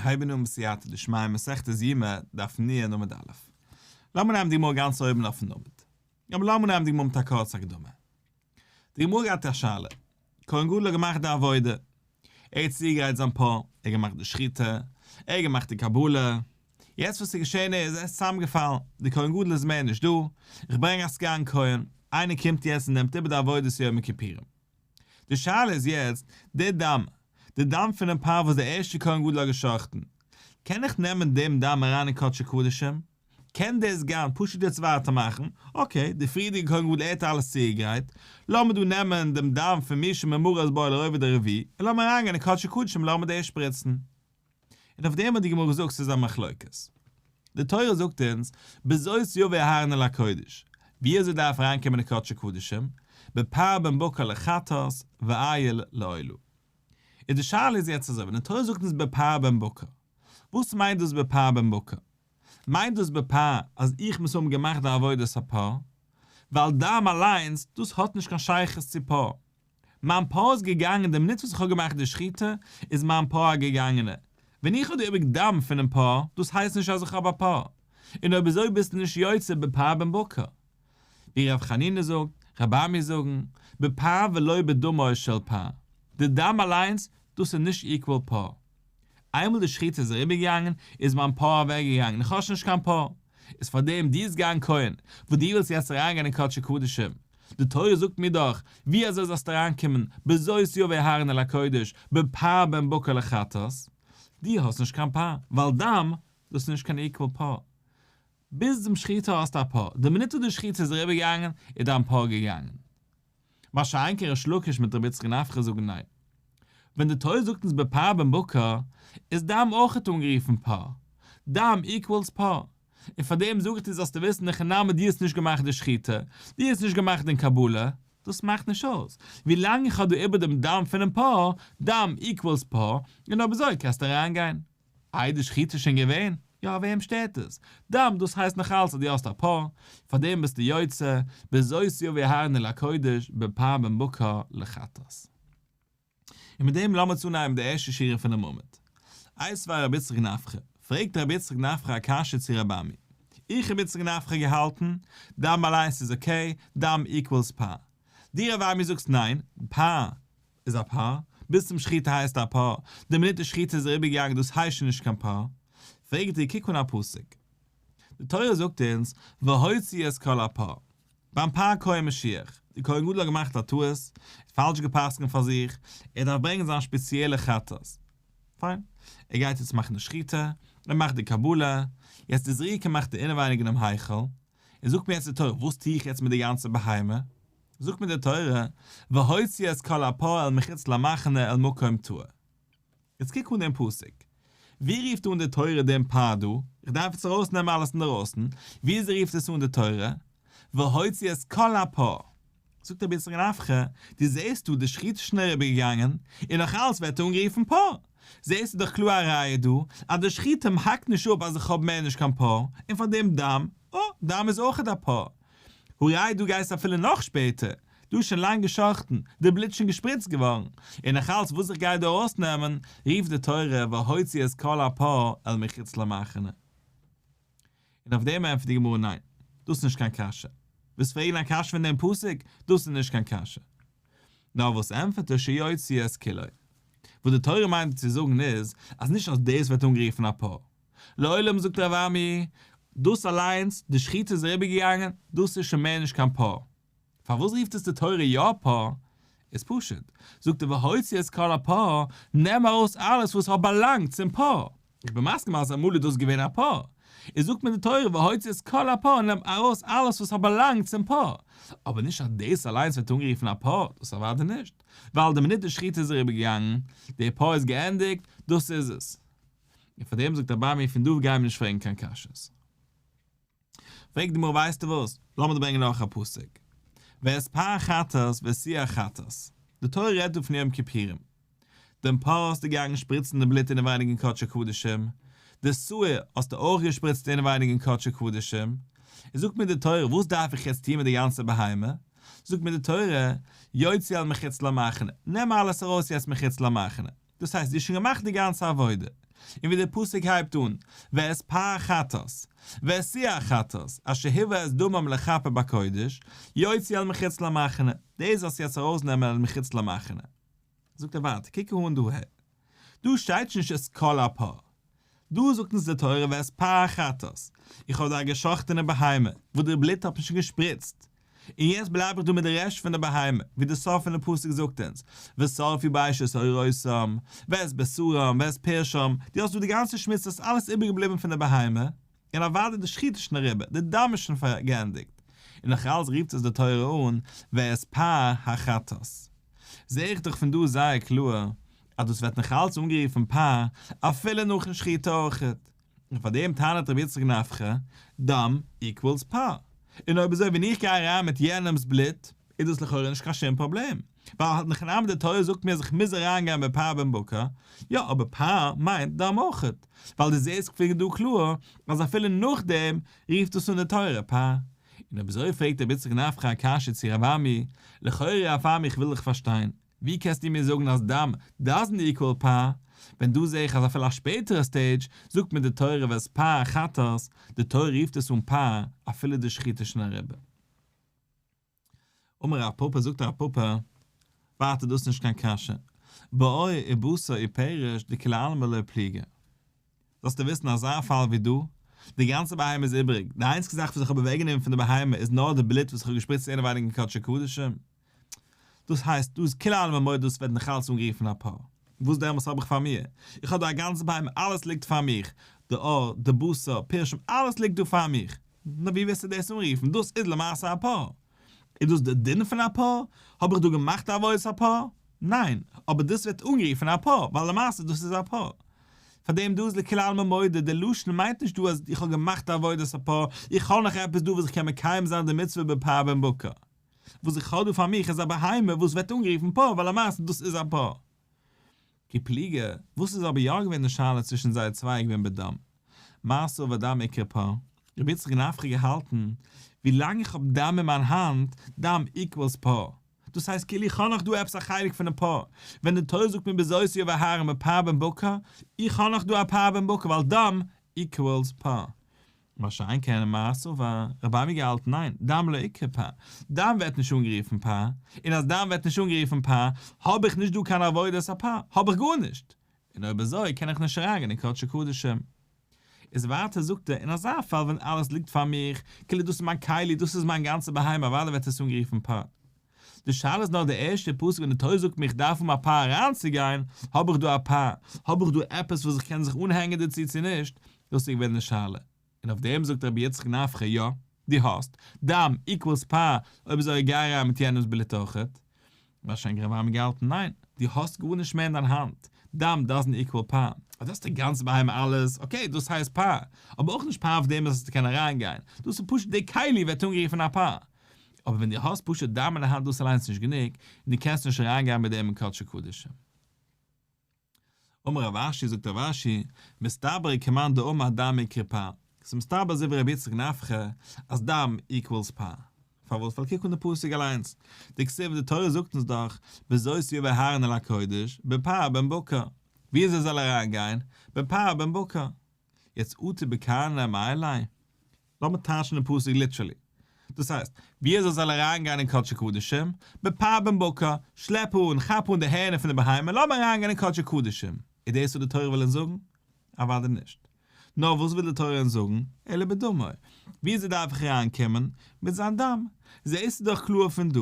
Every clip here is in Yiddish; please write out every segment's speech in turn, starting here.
הייבן אן בסייעתא דשמיא מסכת יומא דף נ עמוד א'. לאמיר נעמען די גמרא גאנץ אויבן אויפן עמוד. אבער לאמיר נעמען די גמרא מיט א קורצע הקדמה. די גמרא געהאט א שאלה. כהן גדול האט געמאכט די עבודה. ער האט צוגעגרייט זיין פר, ער האט געמאכט די שחיטה, ער האט געמאכט די קבלה. יעצט וואס איז געשען איז, ער איז צוזאמגעפאלן, די כהן גדול איז מער נישט דא, איך ברענג א סגן כהן, איינער קומט יעצט און נעמט איבער די עבודת יום הכיפורים. די שאלה איז יעצט, די דם, די דם פונעם פר וואס דער ערשטער כהן גדול האט גע'שחט'ן, קען איך נעמען דעם דם אריין אין קדשי קדשים? קען דער סגן פשוט יעצט ווייטער מאכן, okay, דער פריערדיגער כהן גדול ער האט אלעס צוגעגרייט, לאמיר דא נעמען דעם דם פון מי שממראת בו לרובד הרביעי, און לאמיר אריינגיין אין קדשי קדשים לאמיר דאס שפריצן. און אויף דעם האט די גמרא געזאגט ס'איז א מחלוקת. די תורה זאגט אונז, בזאת יבא אהרן אל הקודש, ווי אזוי דארף אריינקומען אין קדשי קדשים, בפר בן בקר לחטאת ואיל לעולה. איז די שאלה איז יעצט אזוי, ווען די תורה זאגט אונז בפר בן בקר, וואס מיינט דאס בפר בן בקר? מיינט דאס בפר אז איך מוז האבן געמאכט די עבודת הפר? ווייל דם אליינס, דאס האט נישט קיין שייכות צו פר. מיין פר איז געגאנגען די מינוט וואס איך האב געמאכט די שחיטה איז מיין פר א געגאנגענע, ווען איך האב די איבריג דם פונעם פר, דאס הייסט נישט אז איך האב א פר, און אויב אזוי ביסטו נישט יוצא בפר בן בקר. ווי ר' חנינא זאגט, ר' אמי זאגן, בפר ולא בדמו של פר, די דם אליינס, דאס איז נישט equal פר. איינמאל די שחיטה איז אריבערגעגאנגען איז מיין פר אוועקגעגאנגען, איך האב שוין נישט קיין פר. איז פארדעם דו סגן כהן וואס דו ווילסט יעצט אריינגיין אין קדשי קדשים, די תורה זאגט מיר דאך ווי אזוי זאלסטו אריינקומען בזאת יבא אהרן אל הקודש בפר בן בקר לחטאת, דו האסט נישט קיין פר, ווייל דם דאס איז נישט קיין equal פר. ביז דעם שחיטה האסטו א פר, די מינוט וואס די שחיטה איז אריבערגעגאנגען איז דיין פר געגאנגען. מה שאין כן ריש לקיש מיט רבי יצחק נפחא זאגן ניין. ווען די תורה זאגט אונז בפר בן בקר, איז דם אויכעט אנגערופן פר. דם equals פר. און פאר דעם זאג איך דיר זאלסטו וויסן הכי נמי דו האסט נישט געמאכט די שחיטה, דו האסט נישט געמאכט דעם קבלה, דאס מאכט נישט אויס. ווילאנג איך האב דא איבער דעם דם פונעם פר, דם equals פר, און אויב אזוי קענסטו אריינגיין. איי די שחיטה איז שוין געווען? יא וועם שטערט עס? דם דאס הייסט נאך אלץ אז דו האסט א פר, פאר דעם ביסטו יוצא, בזאת יבא אהרן אל הקודש בפר בן בקר לחטאת. און מיט דעם לאמיר צונעמען די ערשטע שורה פונעם עמוד. איתיביה רבי יצחק נפחא, פרעגט רבי יצחק נפחא א קשיא צו רבי אמי. איך רבי יצחק נפחא געהאלטן, דם אליינס איז okay, דם equals פר. דו רבי אמי זאגסט ניין, פר איז א פר, ביז צום שחיטה הייסט א פר, די מינוט די שחיטה איז אריבערגעגאנגען דאס הייסט שוין נישט קיין פר. פרעגט ער קוק אן א פסוק. די תורה זאגט אונז והוציא את כל הפר. ביים פר כהן משיח, די כהן גדול האט געמאכט א טעות, ער האט פאלש גע'פסק'נט פאר זיך, ער דארף ברענגען זיין שפעציעלע חטאת. פיין. ער גייט יעצט מאכן די שחיטה, ער מאכט די קבלה, יעצט די זריקה מאכט ער אינעווייניג אינעם היכל, און זאגט מיר יעצט די תורה וואס טו איך יעצט מיט די גאנצע בהמה? זאגט מיר די תורה, והוציא את כל הפר אל מחוץ למחנה אל מקום טהור. יעצט קוק אן דעם פסוק. ווי רופט אן די תורה דעם פר דא? איך דארף יעצט ארויסנעמען אלעס אינדערויסן. וויאזוי רופט עס אן די תורה? והוציא את כל הפר. זאגט רבי יצחק נפחא, דו זעסט דא די שחיטה איז שוין אריבערגעגאנגען, און נאך אלץ ווערט אנגערופן פר. זעסטו דאך קלאר א ראיה דא, אז די שחיטה האקט נישט אפ אז איך האב מער נישט קיין פר, און פאר דעם דם, אה, דם איז אויכעט א פר. הראי' דו גייסט אפילו נאך שפעטער, דא איז שוין לאנג געשאכטן, די בלוט שוין געשפריצט געווארן, און נאך אלץ וואס איך גיי דא ארויסנעמען, רופט די תורה והוציא את כל הפר אל מחוץ למחנה. און אויף דעם ענטפערט די גמרא ניין, דאס איז נישט קיין קשיא. ווילסט פרעגן א קשיא פון דעם פסוק? דאס איז נישט קיין קשיא. נאר וואס ענטפערט ער שיוציא את כולו. וואס די תורה מיינט צו זאגן איז, אז נישט אז דאס ווערט אנגערופן א פר. לעולם זאגט רב אמי, דאס אליינס, די שחיטה איז אריבערגעגאנגען, דאס איז שוין מער נישט קיין פר. פארוואס רופט עס די תורה יא פר? איז פשוט, זאגט ער והוציא את כל הפר, נעם ארויס אלעס וואס האט באלאנגט צום פר. איך בין מסכים אז אמאל איז דאס געווען א פר. איז זאגט מיר די תורה והוציא את כל הפר, נעם ארויס אלעס וואס האט באלאנגט צום פר. אבער נישט אז דאס אליינס ווערט אנגערופן א פר, דאס אוודאי נישט. ווייל די מינוט די שחיטה איז אריבערגעגאנגען, די פר איז געענדיגט, דאס איז עס. און פאר דעם זאגט רבי אמי פון דא גייען מיר נישט פרעגן קיין קשיות. פרעגט די גמרא ווייסטו וואס, לאמיר דיר ברענגען נאך א פסוק, ואת פר חטאת ואת שעיר חטאת, די תורה רעדט דא פון יום כיפורים, דעם פר האסטו געגאנגען שפריצן די בלוט אינעווייניג אין קדשי קדשים, די שעיר האסטו אויך געשפריצט אינעווייניג אין קדשי קדשים, און זאגט מיר די תורה וואס דארף איך יעצט טון מיט די גאנצע בהמה, זאגט מיר די תורה, יוציא אל מחוץ למחנה, נעם אלעס ארויס יעצט מחוץ למחנה. דאס הייסט, דו האסט שוין געמאכט די גאנצע עבודה. און ווי דער פסוק הייבט אן, ואת פר החטאת, ואת שעיר החטאת, אשר הביא את דמם לכפר בקודש, יוציא אל מחוץ למחנה, דאס זאלסטו יעצט ארויסנעמען אל מחוץ למחנה. זאגט ער ווייטער, קוק אהן דא הער, דא שטייט שוין נישט את כל הפר, דא זאגט אונז די תורה ואת פר החטאת, איך האב דא א געשאכטענע בהמה, וואס די בלוט האט מען שוין געשפריצט, און יעצט בלייב איך דא מיט די רעשט פון די בהמה, ווי די סוף פון די פסוק זאגט אונז, ושרפו באש את עורותם, ואת בשרם, ואת פרשם, דו האסט דא די גאנצע שמוץ דאס איז אלעס איבערגעבליבן פון די בהמה, און אוודאי די שחיטה איז שוין אריבער, די דם איז שוין געענדיגט, און נאך אלץ רופט עס די תורה אן ואת פר החטאת. זע איך דאך פון דא זייער קלאר אז דאס ווערט נאך אלץ אנגערופן פר אפילו נאכן שחיטה אויכעט. און פאר דעם טענה'ט רבי יצחק נפחא, דם equals פר. און אויב אזוי ווען איך גיי אריין מיט יענעמ'ס בלוט, איז דאס לכאורה נישט קיין שום פראבלעם, ווייל אין הכי נמי די תורה זאגט מיר אז איך מוז אריינגיין בפר בן בקר, יא אבער פר מיינט דם אויכעט, ווייל דו זעסט פון דא קלאר אז אפילו נאכדעם רופט דאס אן די תורה פר. און אויב אזוי פרעגט רבי יצחק נפחא א קשיא צו רב אמי, לכאורה רב אמי איך וויל דיך פארשטיין, ווי קענסטו מיר זאגן אז דם doesn't equal פר, ווען דא זעה איך אז אפילו א שפעטערע stage זאגט מיר די תורה ואת פר החטאת, די תורה רופט עס אן פר אפילו די שחיטה איז שוין אריבער. אמר רב פפא זאגט רב פפא, ווייטער דאס איז נישט קיין קשיא, בעור ובשר ופרש דכולי עלמא לא פליגי. זאלסטו וויסן אזא פאל ווי דא, די גאנצע בהמה איז איבעריג, די איינציגסטע זאך וואס איך האב אוועקגענומען פון די בהמה איז נאר די בלוט וואס איך האב געשפריצט אינעווייניג אין קדשי קדשים, דאס הייסט, דא איז כולי עלמא מודה דאס ווערט נאכאלץ אנגערופן א פר. וואס דעמאלס האב איך פאר מיר? איך האב דא א גאנצע בהמה אלעס ליגט פאר מיך, די עור, די בשר, פרשים, אלעס ליגט דא פאר מיך. נאר ווי וועסטו דאס אנרופן? דאס איז למעשה א פר. איז דאס די דין פון א פר? האב איך דא געמאכט א עבודת הפר? ניין, אבער דאס ווערט אנגערופן א פר, ווייל למעשה דאס איז א פר. פאר דעם דא איז לכולי עלמא מודה, די לשון מיינט נישט דא אז איך האב געמאכט א עבודת הפר, איך האב נאך עפעס דא וואס איך קען מקיים זיין די מצוה בפר בן בקר. וואס איך האב דא פאר מיך איז א בהמה וואס ווערט אנגערופן פר ווייל למעשה דאס איז א פר. כי פליגי, וואס איז אבער יא געווען די שאלה צווישן זיי צוויי געווען בדם מר סבר דם איקרי פר, רבי יצחק נפחא געהאלטן, ווי לאנג איך האב דם אין מיין האנט, דם equals פר. דאס הייסט כאילו איך האב נאך דא עפעס א חלק פונעם פר. ווען די תורה זאגט מיר בזאת יבא אהרן בפר בן בקר, איך האב נאך דא א פר בן בקר ווייל דם equals פר. מה שאין כן מר סבר, רבי אמי געהאלטן ניין, דם לא איקרי פר, דם ווערט נישט אנגערופן פר, און אז דם ווערט נישט אנגערופן פר, האב איך נישט דא קיין עבודת הפר, האב איך גארנישט, און אויב אזוי קען איך נישט אריינגיין אין קדשי קדשים. איז ווייטער זאגט ער, אין אזא פאל ווען אלעס ליגט פאר מיך, כאילו דאס איז מיין כלי, דאס איז מיין גאנצע בהמה, אוודאי ווערט עס אנגערופן פר. די שאלה איז נאר די ערשטע פסוק ווען די תורה זאגט מיר איך דארף האבן א פר אריינצוגיין, האב איך דא א פר, האב איך דא עפעס וואס איך קען זיך אנהענגען דערצו צו נישט, דאס איז געווען די שאלה. און אויף דעם זאגט רבי יצחק נפחא יא, דו האסט, דם equals פר, אויב אזוי גיי אריין מיט יענעמס בלוט אויכעט. ווארשיינליך רבי אמי געהאלטן ניין, דו האסט גארנישט מער אין דיין האנט, דם doesn't equal פר. אז דו האסט די גאנצע בהמה אלעס, okay דאס הייסט פר, אבער אויך נישט פר אויף דעם אז עס קען אריינגיין, דאס איז פשוט די כלי ווערט אנגערופן א פר. אבער ווען דו האסט פשוט דם אין די האנט דאס אליינס איז נישט גענוג, און דו קענסט נישט אריינגיין מיט דעם אין קדשי קדשים. אמר רב אשי, זאגט רב אשי, מסתברא כמאן דאמר דם איקרי פר, ס'איז מסתבר אזוי ווי רבי יצחק נפחא אז דם equals פר. פארוואס? ווייל קוק אן די פסוק אליינס, דכתיב די תורה זאגט אונז דאך, בזאת יבא אהרן אל הקודש, בפר בן בקר. ווי אזוי זאל ער אריינגיין? בפר בן בקר. יעצט אטו בקרנא אמאי ליה? לאמיר טייטשן דעם פסוק literally. דאס הייסט, ווי אזוי זאל ער אריינגיין אין קדשי קדשים? בפר בן בקר, שלעפ אן, כאפ אן די הערנער פון די בהמה, לאמיר אריינגיין אין קדשי קדשים. איז דאס וואס די תורה וויל אונז זאגן? אוודאי נישט. נאר וואס וויל די תורה אונז זאגן? אלא בדמו. ווי אזוי דארף איך אריינקומען? מיט זיין דם. זעסטו דאך קלאר פון דא,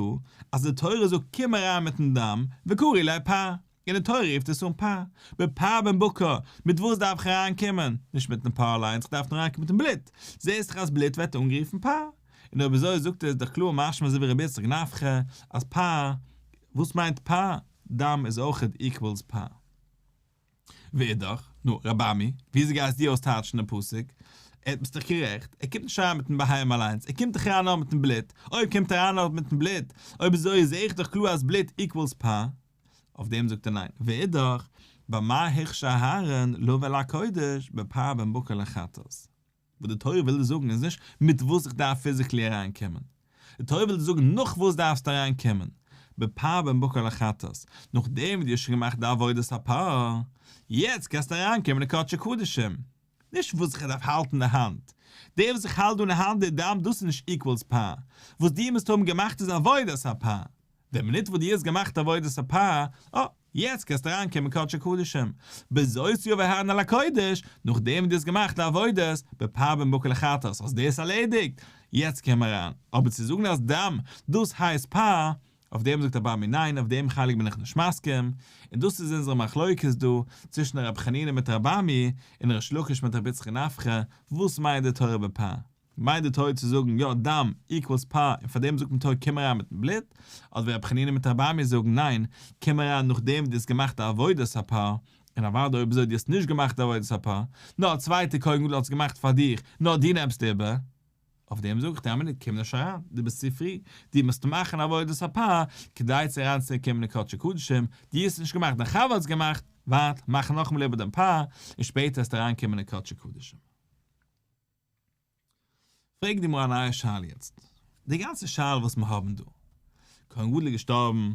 אז די תורה זאגט קום אריין מיטן דם, וקרי ליה פר. און די תורה רופט עס אן פר, בפר בן בקר, מיט וואס דארף איך אריין קומען? נישט מיטן פר אליינס, איך דארף נאר אריין קומען מיטן בלוט, זעסט דאך אז בלוט ווערט אנגערופן פר, און אויב אזוי זאגט ער איז דאך קלאר משמע אזוי ווי רבי יצחק נפחא, אז פר, וואס מיינט פר? דם איז אויכעט equals פר. ואידך, נו, רבי אמי, וויאזוי גייסט דו אויסטייטשן דעם פסוק? ער ביסט דאך גערעכט, ער קומט נישט אריין מיטן בהמה אליינס, ער קומט דאך אריין נאר מיטן בלוט, אויב קומט ער אריין נאר מיטן בלוט, אויב אזוי זעה איך דאך קלאר אז בלוט equals פר. אויף דעם זאגט ער ניין, ואידך, במה הוכשר אהרן לבא אל הקודש בפר בן בקר לחטאת. וואס די תורה וויל דיר זאגן איז נישט מיט וואס איך דארף physically אריינקומען. די תורה וויל דיר זאגן נאך וואס דארפסטו אריינקומען. בפר בן בקר לחטאת, נאכדעם וואס דו האסט שוין געמאכט די עבודת הפר, יעצט קענסטו אריינקומען אין קדשי קדשים. נישט וואס איך דארף האלטן אין די האנט. די וואס איך האלט דא אין די האנט די דם דאס איז נישט equals פר. וואס דו מוזט האבן געמאכט איז עבודת הפר. די מינוט וואס דו האסט געמאכט עבודת הפר, אה, יעצט קענסטו אריינקומען אין קדשי קדשים. בזאת יבא אהרן אל הקודש, נאכדעם וואס דו האסט געמאכט די עבודת, בפר בן בקר לחטאת, האסט דאס ערלעדיגט, יעצט קום אריין. אבער צו זאגן אז דם, דאס הייסט פר, אויף דעם זאגט רבי אמי ניין, אויף דעם חלק בין איך נישט מסכים, און דאס איז אונזערע מחלוקת דא, צווישן רבי חנינא מיט רבי אמי, און ריש לקיש מיט רבי יצחק נפחא, וואס מיינט די תורה בפר? מיינט די תורה צו זאגן יא דם equals פר און פאר דעם זאגט מען תורה קום אריין מיטן בלוט, אדער ווי רבי חנינא מיט רבי אמי זאגן ניין, קום אריין נאכדעם וואס דו האסט געמאכט די עבודת הפר, און אוודאי אויב אזוי דו האסט נישט געמאכט די עבודת הפר, נאר א צווייטער כהן גדול האט עס געמאכט פאר דיך, נאר דו נעמסט איבער, אויף דעם זאג איך דיר א מינוט קום נישט אריין, דו ביסט צו פרי, דו מוזט מאכן עבודת הפר כדי צו אריין צו קומען אין קדשי קדשים, דו האסט עס נישט געמאכט דיין חבר האט עס געמאכט, ווארט, מאך נאכאמאל איבער דעם פר, און שפעטער וועסטו אריין קומען אין קדשי קדשים. פרעג די גמרא א נייע שאלה יעצט, די גאנצע שאלה וואס מיר האבן דא, כהן גדול איז געשטארבן,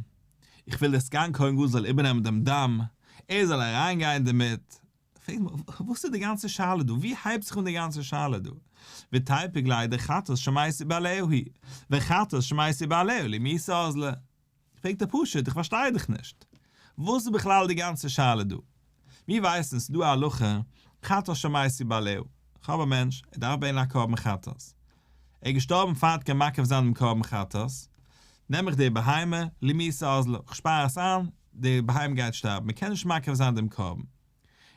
איך וויל דער סגן כהן גדול זאל איבערנעמען דעם דם, ער זאל אריינגיין דערמיט, פרעג די גמרא, וואס איז די גאנצע שאלה דא, ווי הייבט זיך אן די גאנצע שאלה דא? ותיפוק ליה דחטאת שמתו בעליה היא, וחטאת שמתו בעליה למיתה אזלא. פרעגט ער פשוט, איך פארשטיי דיך נישט. וואס איז בכלל די גאנצע שאלה דא? מיר ווייסן ס'איז דא א הלכה, חטאת שמתו בעליה. כ'האב א מענטש, ער דארף ברענגען א קרבן חטאת. ער איז געשטארבן פאר ער קען מקריב זיין דעם קרבן חטאת. נעם איך די בהמה, למיתה אזלא, כ'שפאר עס איין, די בהמה גייט שטארבן, מ'קען נישט מקריב זיין דעם קרבן.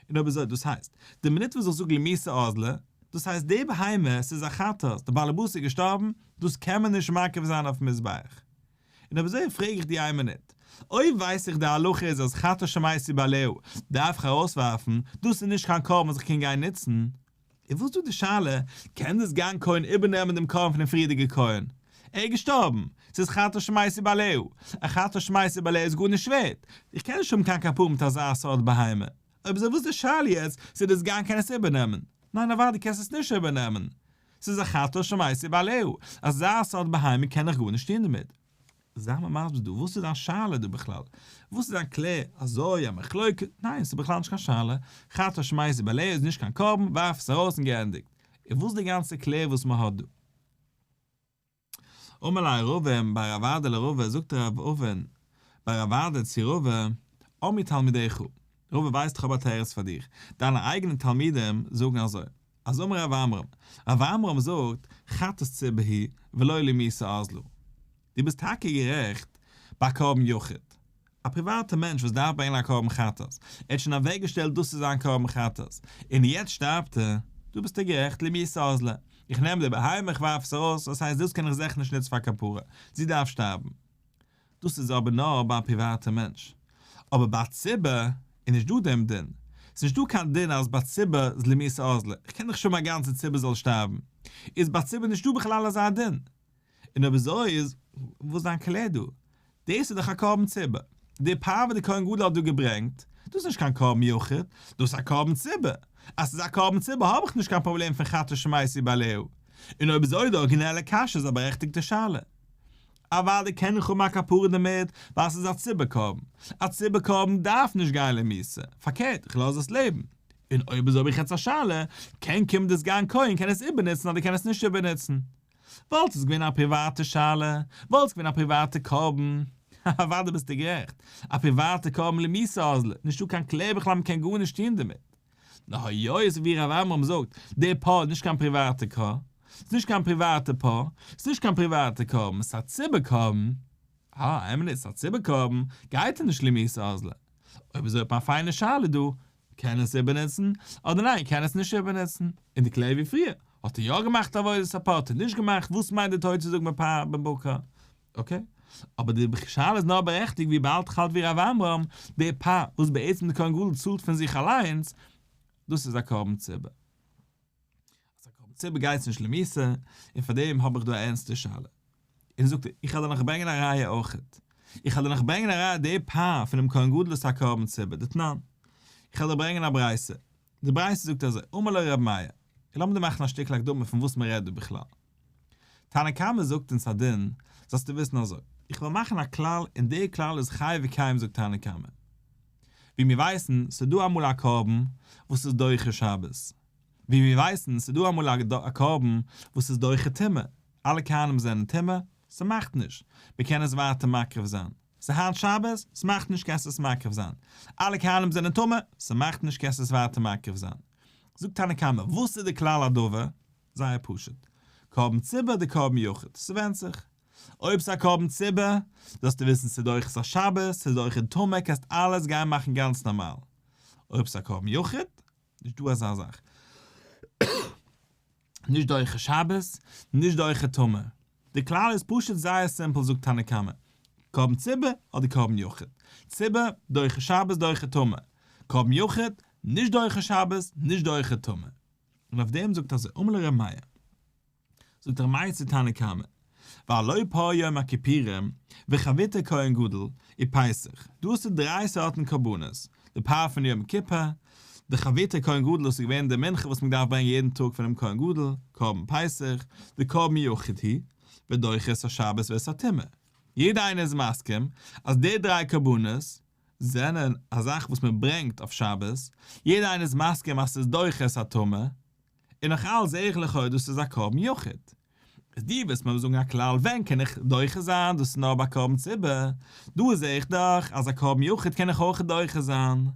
און אויב אזוי, דאס הייסט, די מינוט וואס איך זאג למיתה אזלא, דאס הייסט די בהמה, ס'איז א חטאת, די בעל הבית איז געשטארבן, דאס קען מען נישט מקריב זיין אויפן מזבח. און אויב אזוי פרעג איך דיר איין מינוט, אויב ווייס איך די הלכה איז אז חטאת שמתו בעליה דארף איך ארויסווארפן, דאס איז נישט קיין קרבן וואס איך קען גיין נוצן, איז וואס דא די שאלה, קען די סגן כהן איבערנעמען דעם קרבן פונעם פריערדיגע כהן? ער איז געשטארבן, ס'איז חטאת שמתו בעליה, א חטאת שמתו בעליה איז גארנישט ווערט, איך קען נישט האבן קיין כפרה מיט אזא סארט בהמה, אויב אזוי וואס איז די שאלה יעצט צו די סגן קען עס איבערנעמען? ניין אוודאי קענסט עס נישט איבערנעמען, ס'איז א חטאת שמתו בעליה, אזא סארט בהמה קען איך גארנישט טון דערמיט. זיי מיר מסביר דא, וואס איז דיין שאלה דא בכלל? וואס איז דיין קלער? אזוי? א מחלוקת? ניין, ס'איז בכלל נישט קיין שאלה, חטאת שמתו בעליה איז נישט קיין קרבן, ווארף עס ארויס און געענדיגט. און וואס איז די גאנצע קלער וואס מ'האט דא? אמר ליה רבין בר רב אדא לרבא, זאגט רב אבין בר רב אדא צו רבא, אמרו תלמידיך, רבא ווייסט איך האב א תירוץ פאר דיך, דיינע אייגענע תלמידים זאגן אזוי, אז אמר רב עמרם, רב עמרם זאגט, חטאת ציבור היא ולא למיתה אזלא. דו ביסט טאקע גערעכט ביי קרבן יחיד. א פריוואטע מענטש וואס דארף ברענגען א קרבן חטאת, ער האט שוין אוועקגעשטעלט דאס איז זיין קרבן חטאת, און יעצט שטארבט ער, דא ביסטו גערעכט למיתה אזלא. איך נעם די בהמה איך ווארף עס ארויס, דאס הייסט דאס קען איך זיכער נישט נוצן פאר כפרה, זי דארף שטארבן. דאס איז אבער נאר ביי א פריוואטע מענטש. אבער ביי ציבור איז נישט דא דעם דין. ס'איז נישט דא קיין דין אז ביי ציבור איז למיתה אזלא. איך קען דאך נישט האבן א גאנצע ציבור זאל שטארבן. איז ביי ציבור נישט דא בכלל אזא דין. און אויב אזוי איז וואס דיין קלער דא? דאס איז דאך א קרבן ציבור. די פר וואס די כהן גדול האט דא געברענגט, דאס איז נישט קיין קרבן יחיד, דאס איז א קרבן ציבור. אז ס'איז א קרבן ציבור האב איך נישט קיין פראבלעם פון חטאת שמתו בעליה. און אויב אזוי די ארגינעלע קשיא איז א בארעכטיגטע שאלה. אוודאי קען איך האבן א כפרה דערמיט, ווייל ס'איז א ציבור קרבן. א ציבור קרבן דארף נישט גיין למיתה, פארקערט, איך לאז עס לעבן. און אויב אזוי האב איך יעצט א שאלה, קען קומען די סגן כהן קען עס איבערנוצן אדער קען עס נישט איבערנוצן? וואלט עס געווען א פריוואטע שאלה, וואלט עס געווען א פריוואטע קרבן. אוודאי ביסטו גערעכט, א פריוואטע קרבן למיתה אזלא, נישטא קיין קלער בכלל מ'קען גארנישט טון דערמיט. נאר היות ווי ר' עמרם זאגט, די פר איז נישט קיין פריוואטע קאר, ס'איז נישט קיין פריוואטע פר, ס'איז נישט קיין פריוואטע קרבן, ס'איז א ציבור קרבן, אה, איין מינוט, ס'איז א ציבור קרבן, גייט ער נישט למיתה אזלא. אויב אזוי האט מען א פיינע שאלה דא, קען עס איבערנוצן, אדער ניין קען עס נישט איבערנוצן, און די קלער ווי פריער, האט ער יא געמאכט עבודת הפר, האט ער נישט געמאכט, וואס מיינט די תורה צו זאגן בפר בן בקר? okay, אבער די שאלה איז נאר בארעכטיגט וויבאלד כ'האלט ווי ר' עמרם, די פר וואס בעצם די כהן גדול צאלט פון זיך אליינס, דאס איז א קרבן ציבור. אז א קרבן ציבור גייט עס נישט למיתה, און פאר דעם האב איך דא א ערנסטע שאלה. און זאגט ער, איך וועל דיר נאך ברענגען א ראיה אויכעט. איך וועל דיר נאך ברענגען א ראיה די פר פונעם כהן גדול איז א קרבן ציבור, דתנן. איך וועל דיר ברענגען א ברייתא. די ברייתא זאגט אזוי, אמר לו ר' מאיר, און לאמיר דא מאכן א שטיקל הקדמה פון וואס מען רעדט דא בכלל. תנא קמא זאגט אונז א דין, זאלסטו וויסן אזוי. איך וועל מאכן א כלל און דער כלל איז חי וקיים זאגט תנא קמא. ווי מיר ווייסן, ס'איז דא אמאל א קרבן וואס איז דוחה שבת. ווי מיר ווייסן, ס'איז דא אמאל א קרבן וואס איז דוחה טומאה. אלע כהנים זענען טמא, ס'מאכט נישט, מ'קען עס ווייטער מקריב זיין. ס'איז היינט שבת, ס'מאכט נישט קענסט עס מקריב זיין. אלע כהנים זענען טמא, ס'מאכט נישט קענסט עס ווייטער מקריב זיין. זאגט תנא קמא, וואס איז די כלל הדבר? זייער פשוט. קרבן ציבור אדער קרבן יחיד? ס'ווענדט זיך. אויב ס'איז א קרבן ציבור, זאלסטו וויסן ס'איז דוחה את השבת, ס'איז דוחה טומאה, קענסט אלעס גיין מאכן גאנץ נארמאל. אויב ס'איז א קרבן יחיד, נישט דא אזא זאך. נישט דוחה שבת, נישט דוחה טומאה. די כלל איז פשוט זייער סימפל זאגט תנא קמא. קרבן ציבור אדער קרבן יחיד. ציבור, דוחה שבת דוחה טומאה. קרבן יחיד, נישט דוחה שבת, נישט דוחה טומאה. און אויף דעם זאגט אזוי, אמר ליה ר' מאיר. זאגט ר' מאיר צו תנא קמא, והלא פר יום הכיפורים וחביתי כהן גדול ופסח, דא האסטו דריי סארטן קרבנות, די פר פון יום כיפור, די חביתי כהן גדול דאס איז געווען די מנחה וואס מען דארף ברענגען יעדן טאג פונעם כהן גדול, קרבן פסח, די קרבן יחיד הוא, ודוחה את השבת ואת הטומאה. יעדער איינער איז מסכים אז די דריי קרבנות זענען א זאך וואס מען ברענגט אויף שבת, יעדער איינער איז מסכים אז ס'איז דוחה את הטומאה, און נאך אלץ זעה איך לכאו' דאס איז א קרבן יחיד. איז דו וועסט מיר זאגן א כלל ווען קען איך דוחה זיין דאס איז נאר ביי קרבן ציבור, דא זעה איך דאך אז א קרבן יחיד קען איך אויך דוחה זיין.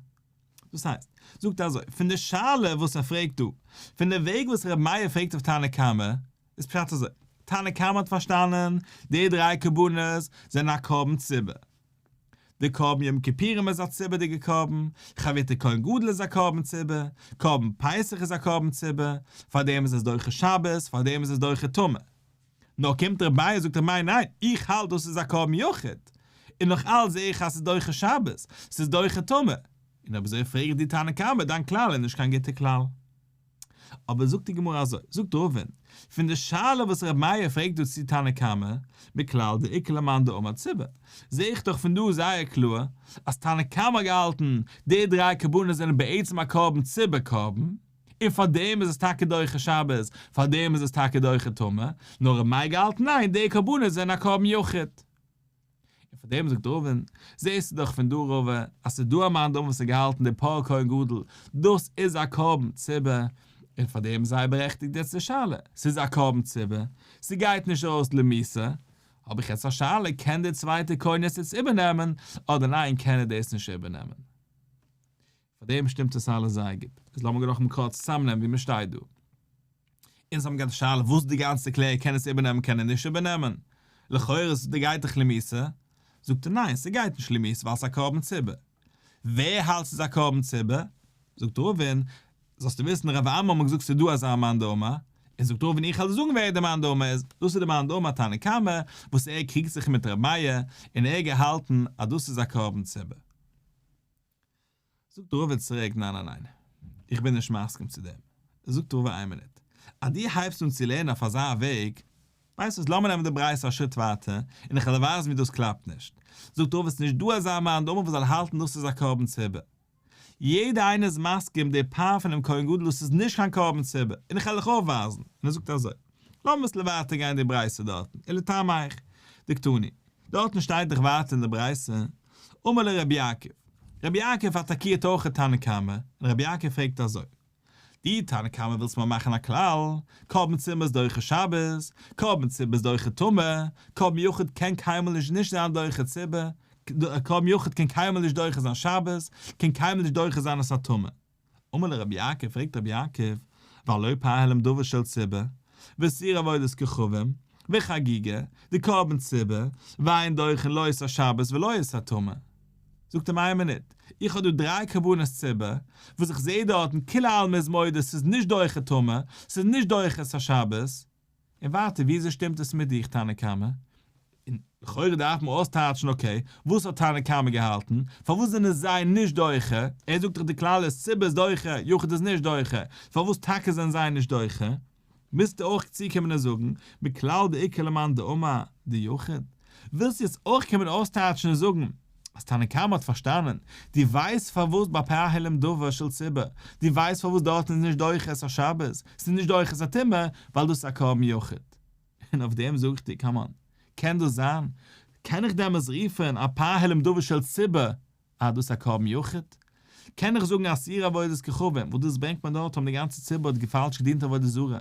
דאס הייסט, זאגט אזוי, פון די שאלה וואס ער פרעגט דא, פון די וועג וואס ר' מאיר פרעגט אויף תנא קמא, איז פשט אזוי, תנא קמא האט פארשטאנען, די דריי קרבנות זענען א קרבן ציבור. די קרבן יום כיפורים איז א ציבור'דיגע קרבן, חביתי כהן גדול איז א קרבן ציבור, קרבן פסח איז א קרבן ציבור, פארדעם איז עס דוחה שבת, פארדעם איז עס דוחה טומאה. נאר קומט ר' מאיר זאגט ר' מאיר ניין, איך האלט דאס איז א קרבן יחיד, און נאך אלץ זעה איך אז ס'איז דוחה שבת, ס'איז דוחה טומאה. און אויב אזוי פרעג איך דיר תנא קמא, דיין כלל איז נישט קיין גוטע כלל. אבער זאגט די גמרא אזוי, זאגט רבין, פון די שאלה וואס ר' מאיר פרעגט דא צו תנא קמא, מכלל דאיכא למאן דאמר ציבור, זעה איך דאך פון דא זייער קלאר אז תנא קמא האט געהאלטן די דריי קרבנות זענען בעצם א קרבן ציבור קרבן, און פארדעם איז עס טאקע דוחה שבת, פארדעם איז עס טאקע דוחה טומאה, נאר ר' מאיר געהאלטן ניין די קרבנות זענען א קרבן יחיד. און פאר דעם זאגט רבין, זעסטו דאך פון דא רבא, אז ס'איז דא א מאן דאמר וואס האט געהאלטן די פר כהן גדול, דאס איז א קרבן ציבור, און פאר דעם איז זייער בארעכטיגט יעצט די שאלה, ס'איז א קרבן ציבור, ס'גייט נישט ארויס למיתה, האב איך יעצט א שאלה, קען דער צווייטער כהן עס יעצט איבערנעמען, אדער ניין קען ער דאס נישט איבערנעמען. פאר דעם שטימט עס אלעס זייער גוט. איז לאמיר נאכאמאל קורץ צוזאמנעמען ווי מ'שטייט דא. אונז האבן געהאט די שאלה וואס די גאנצע קלער קען עס איבערנעמען קען ער נישט איבערנעמען? לכאורה איז די גייט דאך למיתה. זאגט ער ניין ס'גייט נישט למיתה ווייל ס'איז א קרבן ציבור. ווער האלט ס'איז א קרבן ציבור? זאגט רבין, זאלסטו וויסן רב עמרם האט געזאגט ס'איז דא אזא מאן דאמר, און זאגט רבין איך וועל דיר זאגן ווער די מאן דאמר איז, דאס איז די מאן דאמר תנא קמא וואס ער קריגט זיך מיט ר' מאיר און ער געהאלטן אז דאס איז א קרבן ציבור. זאגט רבא צוריק ניין ניין ניין, איך בין נישט מסכים צו דעם. זאגט רבא איין מינוט, אז דו הייבסט אן צו לערנען אויף אזא וועג, ווייסט וואס לאמיר נעמען די ברייתא א שריט ווייטער, און איך וועל דיר ווייזן ווי דאס קלאפט נישט. זאגט רבא ס'נישט דא אזא מאן דאמר וואס זאל האלטן דאס איז א קרבן ציבור. יעדער איינער איז מסכים די פר פונעם כהן גדול דאס איז נישט קיין קרבן ציבור, און איך וועל דיך אויפווייזן. און ער זאגט אזוי, לאמיר אביסל ווייטער גיין די ברייתא דארטן, ולטעמיך דקתני, דארטן שטייט דאך ווייטער אין די ברייתא, אמר ליה רבי יעקב, רבי יעקב אטאקירט אויך תנא קמא, און רבי יעקב פרעגט אזוי, דו תנא קמא ווילסט מיר מאכן א כלל, קרבן ציבור איז דוחה שבת, קרבן ציבור איז דוחה טומאה, קרבן יחיד קען קיינמאל נישט נישט זיין דוחה ציבור, קרבן יחיד קען קיינמאל נישט דוחה זיין שבת, קען קיינמאל נישט דוחה זיין את הטומאה. אמר ליה רבי יעקב, פרעגט רבי יעקב, והלא פר העלם דבר של ציבור, ושעיר עבודת כוכבים, וחגיגה, דקרבן ציבור, ואין דוחין לא את השבת ולא את הטומאה. זאגט אים איין מינוט, איך האב דא דריי קרבנות ציבור, וואס איך זעה דארטן כולי עלמא איז מודה ס'איז נישט דוחה טומאה, ס'איז נישט דוחה את השבת, און ווייטער וויאזוי שטימט עס מיט דיך תנא קמא? און לכאורה דארף מען אויסטייטשן okay, וואס האט תנא קמא געהאלטן? פארוואס זענען זיי נישט דוחה? ער זאגט דאך די כלל איז ציבור איז דוחה, יחיד איז נישט דוחה, פארוואס טאקע זענען זיי נישט דוחה? מוזטו אויך צוקומען און זאגן, מכלל דאיכא למאן דאמר דיחיד. ווילסט יעצט אויך קומען אויסטייטשן און זאגן אז תנא קמא האט פארשטאנען, דו ווייסט פארוואס ביי פר העלם דבר של ציבור, דו ווייסט פארוואס דארטן איז נישט דוחה את השבת, ס'איז נישט דוחה את הטומאה, ווייל דאס איז א קרבן יחיד. און אויף דעם זאג איך דיר, come on, קען דאס זיין? קען איך דעמאלס רופן א פר העלם דבר של ציבור אז דאס איז א קרבן יחיד? קען איך זאגן א שעיר עבודת כוכבים וואס דאס ברענגט מען דארט האבן די גאנצע ציבור האט געפאלש געדינט עבודה זרה,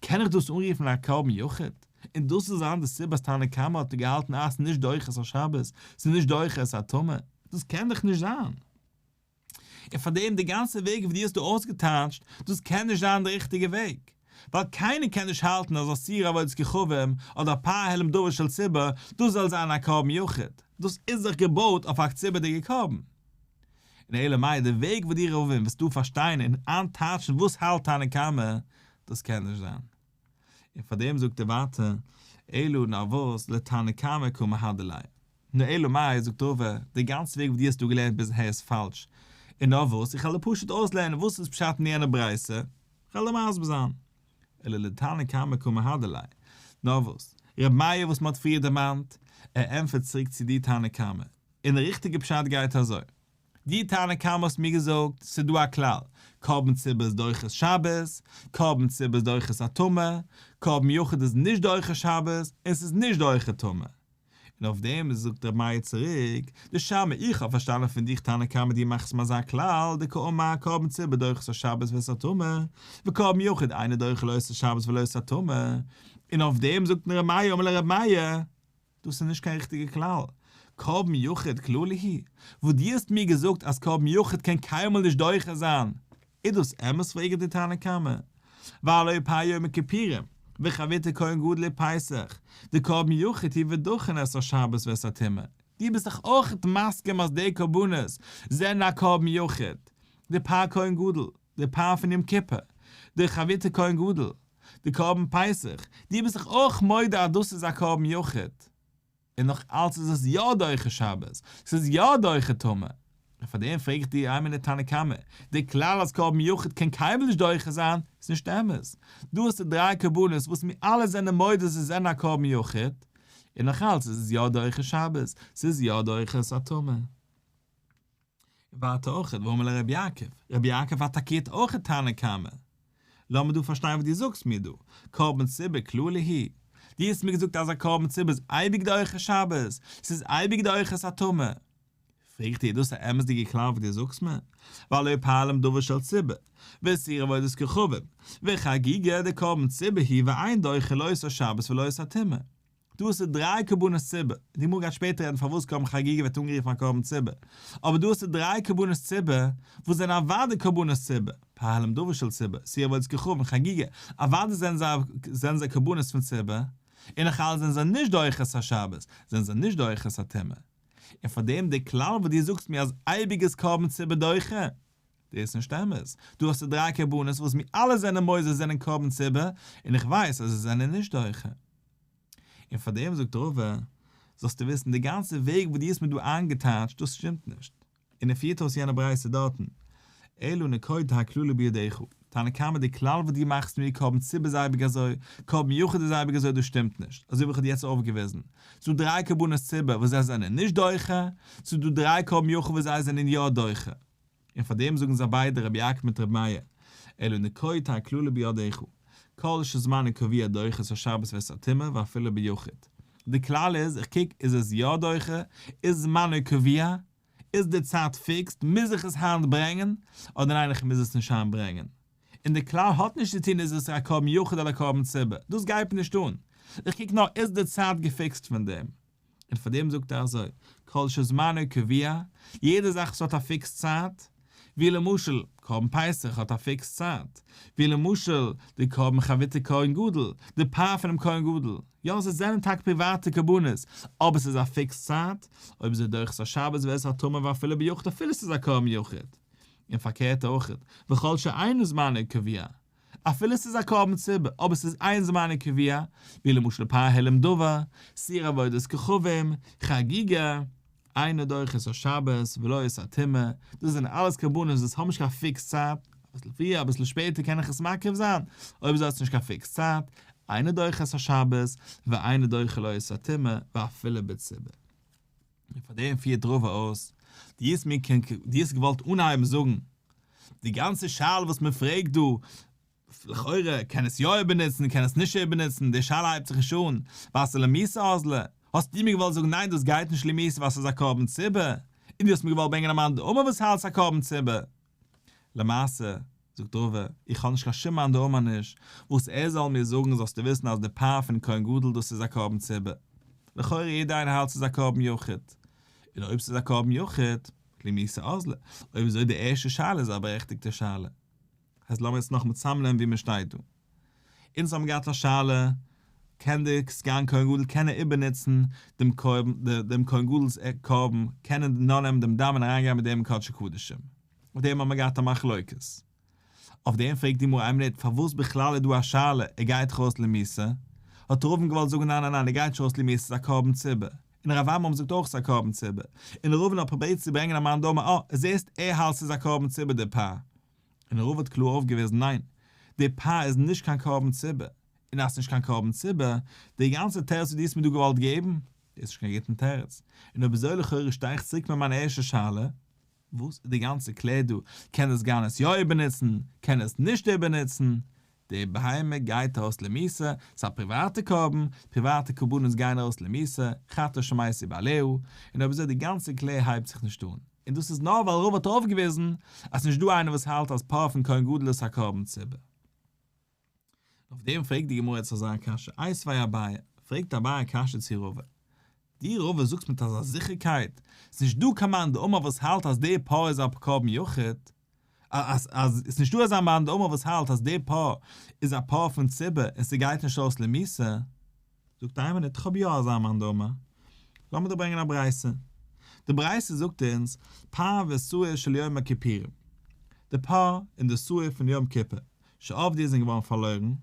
קען איך דאס אנרופן א קרבן יחיד? און דאס זאל זיין די סיבה אז תנא קמא האט געהאלטן אז ס'נישט דוחה את השבת, ס'איז נישט דוחה את הטומאה? דאס קען דאך נישט זיין. און פאר דעם די גאנצע וועג ווי דו האסט דא אויסגעטייטשט, דאס קען נישט זיין די ריכטיגע וועג. ווייל קיינער קען נישט האלטן אז א שעיר עבודת כוכבים אדער א פר העלם דבר של ציבור, דאס זאל זיין א קרבן יחיד. דאס איז דאך געבויט אויף א ציבור'דיגע קרבן. און אלא מאי די וועג וואס דו רבא ווילסט דא פארשטיין און איינטייטשן וואס האלט תנא קמא, דאס קען נישט זיין. און פאר דעם זאגט ער ווייטער, אלא נאר וואס לתנא קמא קא מהדר ליה. נו אלא מאי, זאגט רבא, די גאנצע וועג וואס דו האסט דא געלערנט ביז אהער איז פאלש, און נאר וואס, איך וועל דיר פשוט אויסלערנען וואס איז פשט אין יענע ברייתא, איך וועל דיר מסביר זיין. אלא לתנא קמא קא מהדר ליה. נאר וואס, ר' מאיר וואס מען האט פריער דערמאנט, ער ענטפערט צוריק צו די תנא קמא, און די ריכטיגע פשט גייט אזוי. דו תנא קמא האסט מיר געזאגט, ס'איז דא א כלל, קרבן ציבור איז דוחה את שבת, קרבן ציבור איז דוחה את הטומאה, קרבן יחיד איז נישט דוחה שבת, און ס'איז נישט דוחה טומאה. און אויף דעם זאגט רבי מאיר צוריק, דשמע איך האב פארשטאנען פון דיך תנא קמא דו מאכסט מיר אזא כלל, דקאמר קרבן ציבור דוחה את השבת ואת הטומאה, וקרבן יחיד אינו דוחה לא את השבת ולא את הטומאה, און אויף דעם זאגט רבי מאיר אמר ליה רבי מאיר, דאס איז נישט קיין ריכטיגע כלל. קרבן יחיד כללא הוא? וואס דו האסט מיר געזאגט אז קרבן יחיד קען קיינמאל נישט דוחה זיין, איז דאס אמת פרעג איך דיר תנא קמא? והלא פר יום הכיפורים, וחביתי כהן גדול ופסח, דקרבן יחיד הוא ודחין את השבת ואת הטומאה. דו ביסט דאך אויך מסכים אז די קרבנות זענען א קרבן יחיד, די פר כהן גדול, די פר פון יום כיפור, די חביתי כהן גדול, די קרבן פסח, דו ביסט דאך אויך מודה אז דאס איז א קרבן יחיד, און נאך אלץ איז עס יא דוחה שבת, ס'איז יא דוחה טומאה, און פאר דעם פרעג איך דיר איין מינוט תנא קמא, די כלל אז קרבן יחיד קען קיינמאל נישט דוחה זיין, איז נישט אמת, דא האסטו דריי קרבנות וואס מיר אלע זענען מודה זיי זענען א קרבן יחיד, און נאך אלץ איז עס יא דוחה שבת, ס'איז יא דוחה את הטומאה. ווייטער אויך, ואמר ליה רבי יעקב, רבי יעקב אטאקירט אויך תנא קמא. לאמיר דא פארשטיין וואס דו זאגסט מיר דא, קרבן ציבור כללא הוא? דו האסט מיר געזאגט אז א קרבן ציבור איז אייביג דוחה שבת, ס'איז אייביג דוחה את הטומאה. פרעג איך דיר, איז דאס א אמת'דיגע כלל וואס דו זאגסט מיר? והלא פר העלם דבר של ציבור, ושעיר עבודת כוכבים, וחגיגה דקרבן ציבור הוא ואין דוחה לא את השבת ולא את הטומאה. דא האסטו דריי קרבנות ציבור, די גמרא גייט שפעטער רעדן פארוואס קרבן חגיגה ווערט אנגערופן א קרבן ציבור, אבער דא האסטו דריי קרבנות ציבור וואס זענען אוודאי קרבנות ציבור, פר העלם דבר של ציבור, שעיר עבודת כוכבים, חגיגה, אוודאי זענען זיי זענען זיי קרבנות פון ציבור, און נאך אלעס זענען זיי נישט דוחה את השבת, זענען זיי נישט דוחה את הטומאה. און פאר דעם די כלל וואס דו זאגסט מיר אז אייביג איז קרבן ציבור דוחה, דאס איז נישט אמת, דא האסטו דריי קרבנות וואס מיר אלע זענען מודה זיי זענען קרבן ציבור, און איך ווייס אז זיי זענען נישט דוחה. און פאר דעם זאגט רבא, זאלסטו וויסן, די גאנצע וועג וואס דו האסט מיר דא איינגעטייטשט, דאס שטימט נישט. און ער פירט אויס יענע ברייתא דארטן, אלא נקוט האי כללא בידך, תנא קמא די כלל וואס דו מאכסט מיר קרבן ציבור איז אייביג אזוי, קרבן יחיד איז אייביג אזוי דאס שטימט נישט, אזוי ווי איך האב דיר יעצט אויפגעוויזן, ס'דא דריי קרבנות ציבור וואס זיי זענען נישט דוחה, ס'איז דא דריי קרבן יחיד וואס זיי זענען יא דוחה. און פאר דעם זאגן זיי ביידע רבי יעקב מיט רבי מאיר, אלא נקוט האי כללא בידך, כל שזמנו קבוע דוחה את השבת ואת הטומאה ואפילו ביחיד. די כלל איז, איך קוק איז עס יא דוחה, איז זמנו קבוע, איז די צייט fixed, מוז איך עס היינט ברענגען, אדער ניין איך מוז עס נישט היינט ברענגען. און די כלל האט נישט צו טון איז עס א קרבן יחיד אדער א קרבן ציבור, דאס גייט מיר נישט אן, איך קוק נאר איז די צייט געפיקסט פון דעם. און פאר דעם זאגט ער אזוי, כל שזמנו קבוע, יעדע זאך וואס האט א fixed צייט, ווי למשל קרבן פסח האט א fixed צייט, ווי למשל די קרבן חביתי כהן גדול, די פר פונעם כהן גדול, יא זיי זענען טאקע פריוואטע קרבנות, אבער ס'איז א fixed צייט, אויב איז ער דוחה את השבת ואת הטומאה ואפילו ביחיד אפילו ס'איז א קרבן יחיד. און פארקערט אויך, וכל שאינו זמנו קבוע, אפילו ס'איז א קרבן ציבור, אבער ס'איז אין זמנו קבוע, ווי למשל פר העלם דבר, שעיר עבודת כוכבים, חגיגה, אינו דוחה את השבת ולא את הטומאה, דאס זענען אלעס קרבנות וואס האבן נישט קיין fix צייט, אביסל פריער אביסל שפעטער קען איך עס מקריב זיין, אויב אזוי האט עס נישט קיין fix צייט, אינו דוחה את השבת, ואינו דוחה לא את הטומאה, ואפילו בציבור. און פאר דעם פירט רבא אויס, דו האסט מיר דו האסט געוואלט אנהייבן זאגן, די גאנצע שאלה וואס מען פרעגט דא, לכאורה קען עס יא איבערנוצן קען עס נישט איבערנוצן, די שאלה הייבט זיך נישט אן, ווייל ס'איז למיתה אזלא. האסטו מיר געוואלט זאגן ניין דאס גייט נישט למיתה ווייל ס'איז א קרבן ציבור, און דו האסט מיר געוואלט ברענגען א מאן דאמר וואס האלט ס'איז א קרבן ציבור. למעשה, זאגט רבא, איך האב נישט קיין שום מאן דאמר נישט, וואס ער זאל מיר זאגן זאלסטו וויסן אז די פר פון כהן גדול דאס איז א קרבן ציבור. לכאורה יעדער איינער האלט ס'איז א קרבן יחיד. און אויב ס'איז א קרבן יחיד, למיתה אזלא, אויב אזוי די ערשטע שאלה איז א בארעכטיגטע שאלה. הייסט לאמיר יעצט נאכאמאל צאמנעמען ווי מען שטייט דא. אונז האבן געהאט א שאלה, קען די סגן כהן גדול קען ער איבערנוצן דעם קרבן דעם כהן גדול'ס קרבן, קען ער נאר נעמען דעם דם און אריינגיין מיט דעם אין קדשי קדשים. אויף דעם האבן מיר געהאט א מחלוקת. אויף דעם פרעגט די גמרא איין מינוט פארוואס בכלל איז דא א שאלה ער גייט דאך ארויס למיתה? האט רבין געוואלט זאגן ניין ניין ניין ער גייט נישט ארויס למיתה ס'איז א קרבן ציבור. און רב עמרם זאגט אויך ס'איז א קרבן ציבור. און רבין האט פרובירט צו ברענגען א מאן דאמר אה זעסט ער האלט ס'איז א קרבן ציבור די פר. און רבא האט קלאר אויפגעוויזן ניין, די פר איז נישט קיין קרבן ציבור, און אז ס'נישט קיין קרבן ציבור, די גאנצע תירוץ וואס דו האסט מיר דא געוואלט געבן, איז נישט קיין גוטן תירוץ, און אויב אזוי לכאורה שטיי איך צוריק מיט מיין ערשטע שאלה, וואס איז די גאנצע קלער דא, קען דער סגן עס יא איבערנוצן, קען עס נישט איבערנוצן, די בהמה גייט ארויס למיתה, ס'איז א פריוואטע קרבן, פריוואטע קרבנות גייען ארויס למיתה, חטאת שמתו בעליה, און אויב אזוי די גאנצע קלער הייבט זיך נישט אן. און דאס איז נאר ווייל רבא האט אויפגעוויזן אז ס'נישט דא איינער וואס האלט אז פר פון כהן גדול איז א קרבן ציבור. אויף דעם פרעגט די גמרא יעצט אזא קשיא, איתיביה אביי, פרעגט אביי א קשיא צו רבא, דו רבא זאגסט מיט אזא זיכערקייט, ס'נישט דא קיין מאן דאמר וואס האלט אז די פר איז א קרבן יחיד, אז אז ס'נישט דא אזא מאן דאמר וואס האלט אז די פר איז א פר פון ציבור און ס'גייט נישט אויס למיתה, זאגט איין מינוט כ'האב יא אזא מאן דאמר, לאמיר דיר ברענגען א ברייתא, די ברייתא זאגט אונז פר ושעיר של יום הכיפורים, די פר און די שעיר פון יום כיפור, שאבדו זענען געווארן פארלוירן,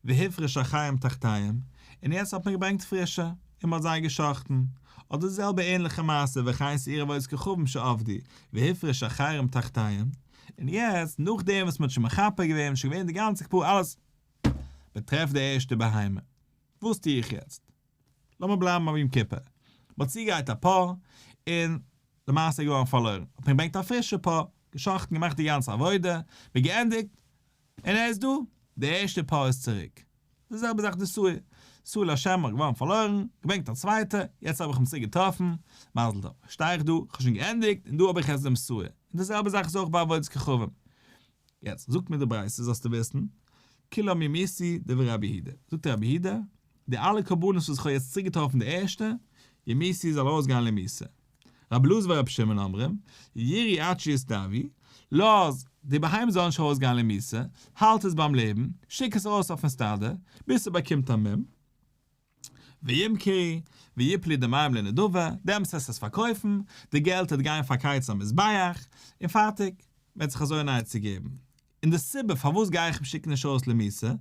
והפריש אחרים תחתיהם, און יעצט האט מען געברענגט פרישע, און מען האט זיי גע'שחט'ן. אדער די זעלבע ענליכע מעשה וכן שעירי עבודת כוכבים שאבדו, והפריש אחרים תחתיהם, און יעצט נאכדעם וואס מען האט שוין מכפר געווען, שוין געווען די גאנצע כפרה אלעס, מען טרעפט די ערשטע בהמה, וואס טו איך יעצט? לאמיר בלייבן ביי יום כיפור, מען האט צוגעגרייט א פר, און למעשה איז געווארן פארלוירן, האט מען געברענגט א פרישע פר, גע'שחט'ן געמאכט די גאנצע עבודה, מען געענדיגט, און ער איז דא, די ערשטע פר איז צוריק. די זעלבע זאך די שעיר, שעיר לשם איז געווארן פארלוירן, געברענגט א צווייטע, יעצט האב איך אים צוריק געטראפן, מזל טוב, שטיי איך דא, כ'האב שוין געענדיגט, און דא האב איך יעצט דעם שעיר. און די זעלבע זאך איז אויך ביי עבודת כוכבים. יעצט זאגט מיר די ברייתא זאלסטו וויסן, כולם ימותו דברי רבי יהודה. זאגט רבי יהודה, די אלע קרבנות וואס איך האב יעצט צוריק געטראפן די ערשטע, ימותו זאל ארויסגיין למיתה. רבי אלעזר ורבי שמעון אומרים, ירעו עד שיסתאבו, לאז די בהמה זאל נישט ארויסגיין למיתה, האלט עס ביים לעבן, שיק עס ארויס אויפן סטאדע, ביז ס'באקומט א מום, וימכרו, ויפלו דמיהם לנדבה, דעמאלטס וועסטו עס פארקויפן, די געלט וועט גיין פאר קיץ המזבח, און פארטיג, מ'וועט זיך אזוי אן עצה געבן. און די סיבה פארוואס גיי איך אים שיקן נישט ארויס למיתה,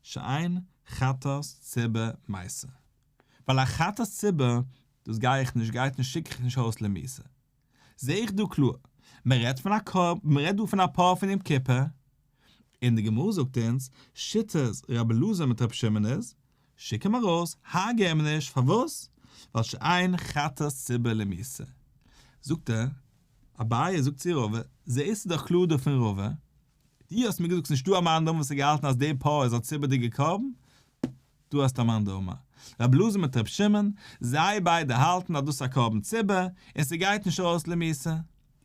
שאין חטאת ציבור מתה. ווייל א חטאת ציבור, דאס גיי איך נישט, גייט נישט, שיק איך נישט ארויס למיתה. זעה איך דא קלאר, מען רעדט פון א קרבן, מען רעדט דא פון א פר פון יום כיפור, און די גמרא זאגט אונז, שיטת רבי אלעזר מיט רבי שמעון איז, שיק אים ארויס, הרג'ע אים נישט, פארוואס? ווייל שאין חטאת ציבור למיתה. זאגט ער, אביי זאגט צו רבא, זעהסטו דאך קלאר דא פון רבא, דו האסט מיר געזאגט ס'נישט דא א מאן דאמר וואס האט געהאלטן אז די פר איז א ציבור'דיגע קרבן, דא האסטו א מאן דאמר, רבי אלעזר מיט רבי שמעון, זיי ביידע האלטן אז דאס איז א קרבן ציבור, און ס'גייט נישט ארויס למיתה.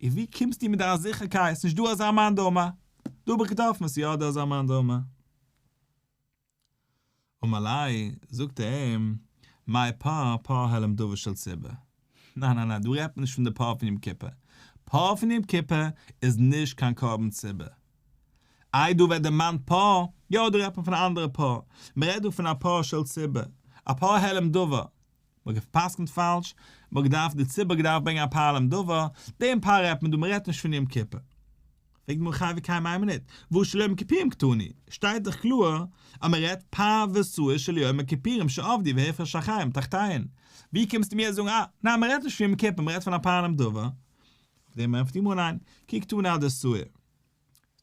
און ווי קומסטו מיט דיין זיכערקייט ס'נישט דא אזא מאן דאמר? דא האב איך געטראפן אז ס'איז יא דא אזא מאן דאמר. אמר ליה, זאגט ער אים, מאי פר פר העלם דבר של ציבור. ניין ניין ניין, דא רעדט מען נישט פון די פר פון יום כיפור. פר פון יום כיפור איז נישט קיין קרבן ציבור. איי דא ווערט דערמאנט פר? יא דא רעדט מען פון א אנדערע פר. מען רעדט דא פון א פר של ציבור. א פר העלם דבר. מען האט גע'פסק'נט פאלש, מען האט געדארפט, די ציבור האט געדארפט ברענגען א פר העלם דבר, דעם פר רעדט מען דא, מען רעדט נישט פון יום כיפור. פרעגט די גמרא חי וקיים איין מינוט, והא של יום הכיפורים קתני, שטייט דאך קלאר אז מען רעדט פר ושעיר של יום הכיפורים שאבדו והפריש אחרים תחתיהן, ווי קומסטו מיר זאגן אה, ניין מען רעדט נישט פון יום כיפור מען רעדט פון א פר העלם דבר? אויף דעם ענטפערט די גמרא ניין, כי קתני אדשעיר.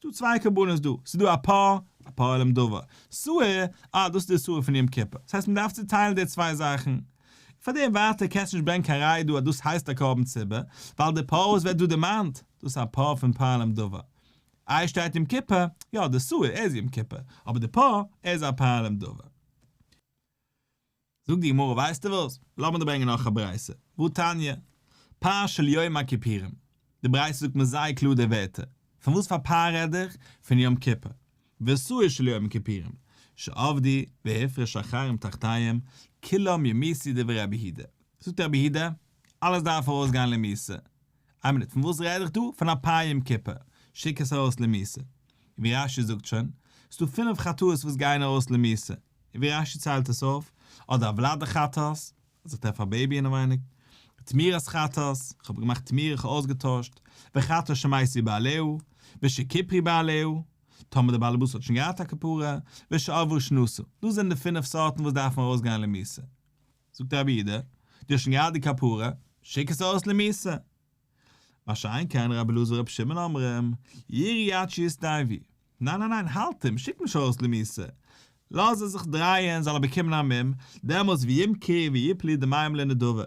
ס'דא צוויי קרבנות דא, ס'איז דא א פר, א פר העלם דבר, שעיר, אה דאס איז די שעיר פון יום כיפור, דאס הייסט מ'דארף צוטיילן די צוויי זאכן, פאר דעם ווייטער קענסטו נישט ברענגען קיין ראיה דא אז דאס הייסט א קרבן ציבור, ווייל די פר וואס ווערט דא דערמאנט, דאס איז א פר פון פר העלם דבר. איי שטייט יום כיפור, יא די שעיר ער איז יום כיפור, אבער די פר, ער איז א פר העלם דבר. זאגט די גמרא ווייסטו וואס, לאמיר דיר ברענגען נאך א ברייתא, והתניא, פר של יום הכיפורים, די ברייתא זאגט מיר זייער קלאר די ווערטער, פון וואס פאר פר רעד איך? פון יום כיפור, ושעיר של יום הכיפורים, שאבדו והפריש אחרים תחתיהם, כולם יומתו דברי רבי יהודה, זאגט רבי יהודה, אלעס דארף ארויסגיין למיתה, איין מינוט, פון וואס רעד איך דא? פון א פר יום כיפור, שיק עס ארויס למיתה, ווי רש"י זאגט שוין, ס'דא פינף חטאות וואס גייען ארויס למיתה, און ווי רש"י ציילט עס אויף, אדער הולדת חטאת, אז איך טרעף א בעיבי אינעווייניג, תמורת חטאת, איך האב געמאכט תמורה, איך האב אויסגעטוישט, וחטאת שמתו בעליה, ושכיפרו בעליה, טאמער דער בעלעבאס האט שוין געהאט א כפרה, ושעברה שנתה, דאס זענען די פינף סארטן וואס דארפן ארויסגיין למיתה. זאגט רבי יהודה, דו האסט שוין געהאט די כפרה, שיק עס ארויס למיתה. מה שאין כן רבי אלעזר ורבי שמעון אומרים, ירעה עד שיסתאבו. ניין ניין ניין, האלט אים, שיק נישט ארויס למיתה. לאז ער זיך דרייען, זאל ער באקומען א מום, דעמאלטס וימכרו ויפלו דמיהם לנדבה.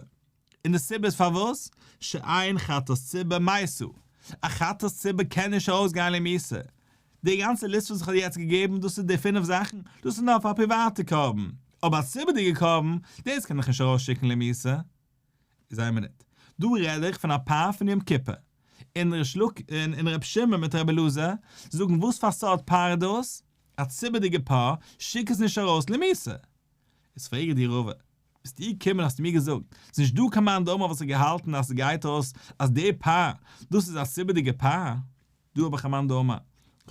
און די סיבה איז פארוואס? שאין חטאת ציבור מתה. א חטאת ציבור קען נישט ארויסגיין למיתה. די גאנצע ליסט וואס איך האב דיר יעצט געגעבן, דאס איז די פינף זאכן, דאס איז נאר פאר א פריוואטע קרבן. אבער א ציבור'דיגע קרבן, דאס קען איך נישט ארויסשיקן למיתה. איז איין מינוט. דא רעד איך פון א פר פון יום כיפור. און ריש לק און ר' שמעון מיט ר' אלעזר זאגן וואס פאר סארט פר איז דאס? א ציבור'דיגע פר, שיק עס נישט ארויס למיתה. איז פרעג איך דיר רבא, ביסטו געקומען האסטו מיר געזאגט, ס'איז נישט דא קיין מאן דאמר וואס האט געהאלטן אז ס'גייט אויס אז די פר, דאס איז א ציבור'דיגע פר? דא האב איך א מאן דאמר,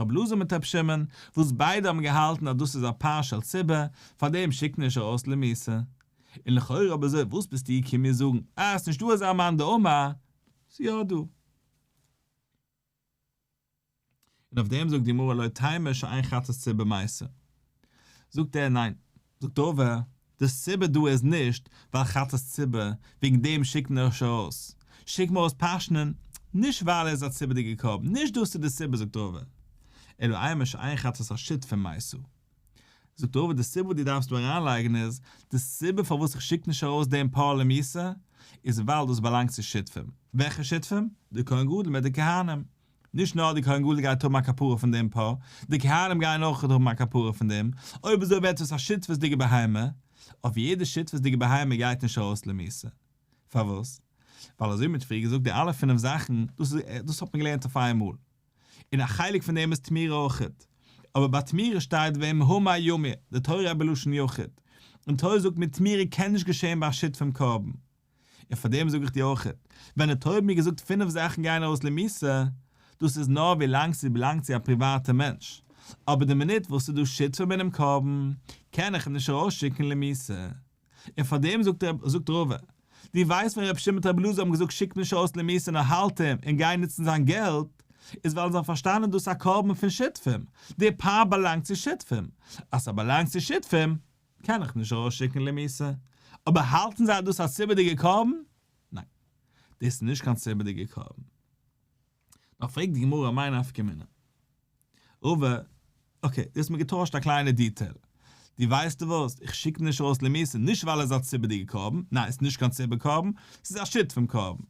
רבי אלעזר מיט רבי שמעון, וואס ביידע האבן געהאלטן אז דאס איז א פר של ציבור, פארדעם שיקט מען נישט ארויס למיתה. און לכאורה אויב אזוי וואס ביסטו געקומען מיר זאגן אז ס'נישט דא אזא מאן דאמר, ס'איז יא דא. און אויף דעם זאגט די גמרא לא תימא שאין חטאת ציבור מתה. זאגט ער ניין. זאגט רבא, די סיבה דא איז נישט ווייל חטאת ציבור, וועגן דעם שיקט מען נישט ארויס, שיקט מען ארויס פאשענען, נישט ווייל ער איז א ציבור'דיגע קרבן, נישט דאס איז די סיבה זאגט רבא, אלא אימא שאין חטאת השותפים מתה. זאגט רבא די סיבה וואס דו דארפסט דא אריינלייגן איז, די סיבה פארוואס איך שיק נישט ארויס דעם פר למיתה, איז ווייל דאס באלאנגט צו שותפים. וועלכע שותפים? די כהן גדול מיט די כהנים. נישט נאר די כהן גדול גייט האבן א כפרה פון דעם פר, די כהנים גייען אויך האבן א כפרה פון דעם, אויב אזוי ווערט עס א שותפות'דיגע בהמה, אויף יעדע שותפות'דיגע בהמה גייט נישט ארויס למיתה. פארוואס? ווייל אזוי ווי מ'האט פריער געזאגט די אלע פינף זאכן, דאס איז דאס האט מען געלערנט אויף איין מאל, און א חלק פון דעם איז תמורה אויכעט, אבער ביי תמורה שטייט ואם המר ימיר, די תורה רעדט בלשון יחיד, און תורה זאגט מיר תמורה קען נישט געשען ביי א שותפים קרבן, און פאר דעם זאג איך דיר אויכעט, ווען די תורה האט מיר געזאגט פינף זאכן גייען ארויס למיתה, דאס איז נאר ווילאנג ס'בילאנגט צו א פריוואטע מענטש, אבער די מינוט וואס ס'איז דא שותפים אינעם קרבן, קען איך אים נישט ארויסשיקן למיתה. און פאר דעם זאגט זאגט רבא, דו ווייסט ווען רבי שמעון מיט רבי אלעזר האבן געזאגט שיק נישט ארויס למיתה נאר האלט אים און גיי נוצן זיין געלט, איז ווייל זיי האבן פארשטאנען דאס איז א קרבן פון שותפים, די פר באלאנגט צו שותפים, אז ס'באלאנגט צו שותפים, קען איך נישט ארויסשיקן למיתה. אבער האלטן זיי אז דאס איז א ציבור'דיגע קרבן? ניין. דאס איז נישט קיין ציבור'דיגע קרבן. נאר פרעגט די גמרא מאי נפקא מינה? רבא, okay, דו האסט מיר געטוישט א קליינע detail. דו ווייסט וואס? איך שיק נישט ארויס למיתה נישט ווייל עס איז א ציבור'דיגע קרבן, ניין, עס איז נישט קיין ציבור קרבן, ס'איז א שותפים קרבן.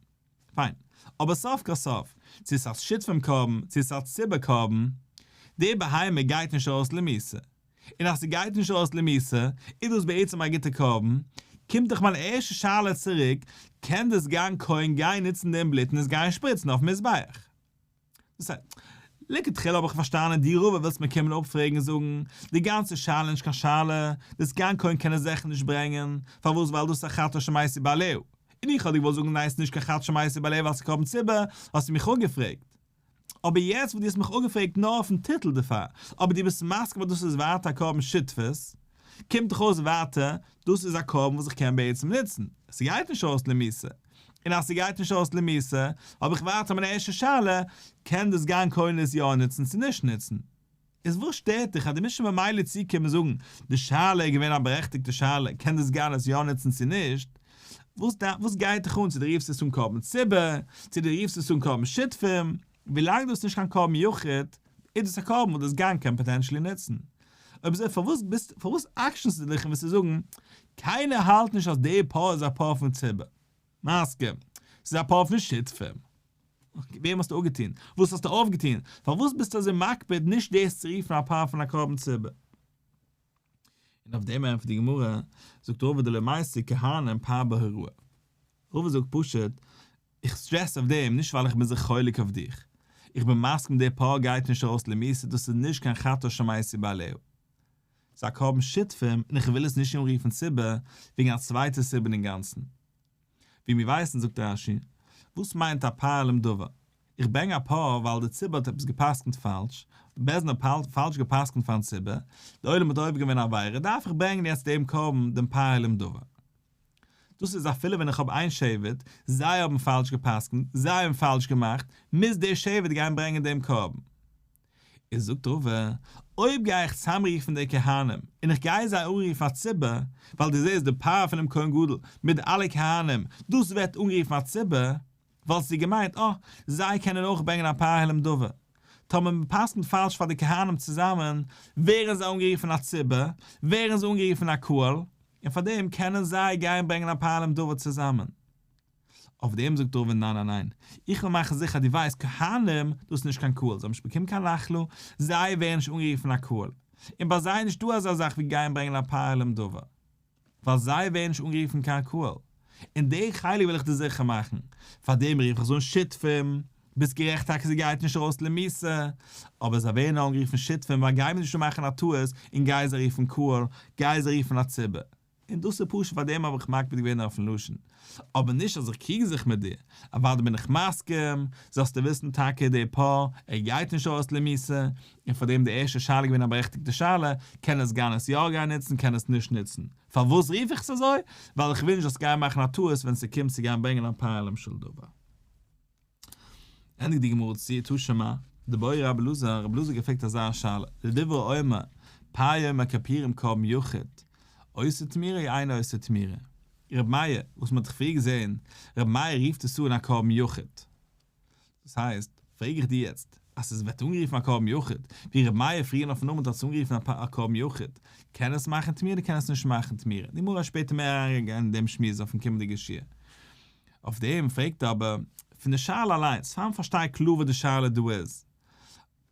פיין. אבער סוף כל סוף, צו עס איז א שותפים קרבן, צו עס איז א ציבור קרבן, די בהמה גייט נישט ארויס למיתה. און אז ס'גייט נישט ארויס למיתה, איז דאס בעצם א גוטע קרבן, קומט דאך מיין ערשטע שאלה צוריק, קען די סגן כהן גיין נוצן דעם בלוט און עס גיין שפריצן אויפן מזבח? דאס הייסט, לכתחילה האב איך פארשטאנען דו רבא ווילסט מיר קומען אפפרעגן און זאגן, די גאנצע שאלה איז נישט קיין שאלה, די סגן כהן קען עס זיכער נישט ברענגען, פארוואס ווייל דאס איז א חטאת שמתו בעליה, און איך האב דיר געוואלט זאגן ניין ס'איז נישט קיין חטאת שמתו בעליה ווייל ס'איז קרבן ציבור, האסטו מיך אפגעפרעגט. אבער יעצט וואס דו האסט מיך אפגעפרעגט נאר אויפן טיטל דערפאר, אבער דו ביסט מסכים אז דאס איז ווייטער א קרבן שותפות, קומט דאך אויס ווייטער, דאס איז א קרבן וואס איך קען בעצם נוצן, ס'גייט נישט אויס למיתה. און אז ס'גייט נישט אויס למיתה, האב איך ווייטער מיין ערשטע שאלה, קען די סגן כהן עס יא נוצן צו נישט נוצן? איז וואס שטערט דיך אז דו מוזט שוין ממילא צוקומען זאגן, די שאלה איז געווען א בארעכטיגטע שאלה, קען די סגן עס יא נוצן צו נישט? וואס וואס גייט דיך אן צו דו רופסט עס אן קרבן ציבור, צו דו רופסט עס אן קרבן שותפים, ווילאנג דאס איז נישט קיין קרבן יחיד, איז דאס א קרבן וואס די סגן קען potentially נוצן. אויב אזוי פארוואס ביסטו פארוואס עקשנ'סטו דיך און ווילסטו זאגן, קיינער האלט נישט אז די פר איז א פר פון ציבור. מסכים. ס'איז א פר פון שותפים. וועם האסטו אפגעטון? וואס האסטו אויפגעטון? פארוואס ביסטו אזוי מקפיד נישט דאס צו רופן א פר פון א קרבן ציבור? און אויף דעם ענטפערט די גמרא, זאגט רבא דלא מייתי כהנים פר בהוראה. רבא זאגט פשוט, איך stress אויף דעם נישט ווייל איך בין זיך חולק אויף דיך, איך בין מסכים דער פר גייט נישט ארויס למיתה, דאס איז נישט קיין חטאת שמתו בעליה. ס'איז א קרבן שותפים און איך וויל עס נישט אנרופן ציבור וועגן א צווייטע סיבה אינגאנצן. ווי מיר ווייסן זאגט רש"י, וואס מיינט א פר העלם דבר? איך ברענג א פר ווייל די ציבור האט עפעס גע'פסק'נט פאלש, די בית דין האט פאלש גע'פסק'נט פאר'ן ציבור, די עולם האט עובר געווען א עבירה, דארף איך ברענגען יעצט דעם קרבן דעם פר העלם דבר. דאס איז אפילו ווען איך האב איין שבט, זיי האבן פאלש גע'פסק'נט, זיי האבן פאלש געמאכט, מוז דער שבט גיין ברענגען דעם קרבן. איז זאגט רבא, אויב גיי איך צוזאמרופן די כהנים, און איך גיי זיי אנרופן א ציבור, ווייל דו זעסט די פר פונעם כהן גדול מיט אלע כהנים, דאס ווערט אנגערופן א ציבור, וואלסטו געמיינט, אה, זיי קענען אויך ברענגען א פר העלם דבר. טאמער מען פסק'נט פאלש פאר די כהנים צוזאמען, ווערן זיי אנגערופן א ציבור, ווערן זיי אנגערופן א קהל, און פאר דעם קענען זיי גיין ברענגען א פר העלם דבר צוזאמען. אויף דעם זאגט רבא ניין ניין ניין, איך וויל מאכן זיכער דו ווייסט כהנים דאס איז נישט קיין קהל, זיי האבן נישט באקומען קיין נחלה, זיי ווערן נישט אנגערופן א קהל, און ביי זיי איז נישטא אזא זאך ווי גיין ברענגען א פר העלם דבר, ווייל זיי ווערן נישט אנגערופן קיין קהל, און די חלק וויל איך דיר זיכער מאכן, פאר דעם רוף איך זיי אן שותפים, ביסט גערעכט טאקע ס'גייט נישט ארויס למיתה, אבער זיי ווערן אנגערופן שותפים ווייל גיי מיר נישט דא מאכן א טעות און גיי זיי רופן קהל, גיי זיי רופן א ציבור. און דאס איז פשוט פאר דעם האב איך מקפיד געווען אויפן לשון, אבער נישט אז איך קריג זיך מיט דיר, אוודאי בין איך מסכים, זאלסטו וויסן טאקע דער פר ער גייט נישט ארויס למיתה, און פאר דעם די ערשטע שאלה געווען א בארעכטיגטע שאלה, קען עס גיין עס יא גיין נוצן קען עס נישט נוצן, פארוואס רוף איך עס אזוי? ווייל איך וויל נישט זאלסט גיין מאכן א טעות ווען ס'קומט צו גיין ברענגען א פר העלם של דבר. ענדיגט די גמרא צו תא שמע, דבעי רבי אלעזר, רבי אלעזר געפרעגט אזא שאלה, לדברי האומר, פר יום הכפורים קרבן יחיד, עושה תמורה או אינו עושה תמורה? רבי מאיר, וואס מען האט דאך פריער געזען, רבי מאיר רופט עס אן א קרבן יחיד. דאס הייסט, פרעג איך דיר יעצט, אז עס ווערט אנגערופן א קרבן יחיד, ווי רבי מאיר פריער אויפן עמוד האט עס אנגערופן א קרבן יחיד, קען עס מאכן תמורה אדער קען עס נישט מאכן תמורה? די גמרא וועט שפעטער מער אריינגיין אין דעם שמועס אויפן קומענדיגע שיעור. אויף דעם פרעגט ער אבער, פון די שאלה אליינס, פאר מ'פארשטייט קלאר וואס די שאלה דא איז,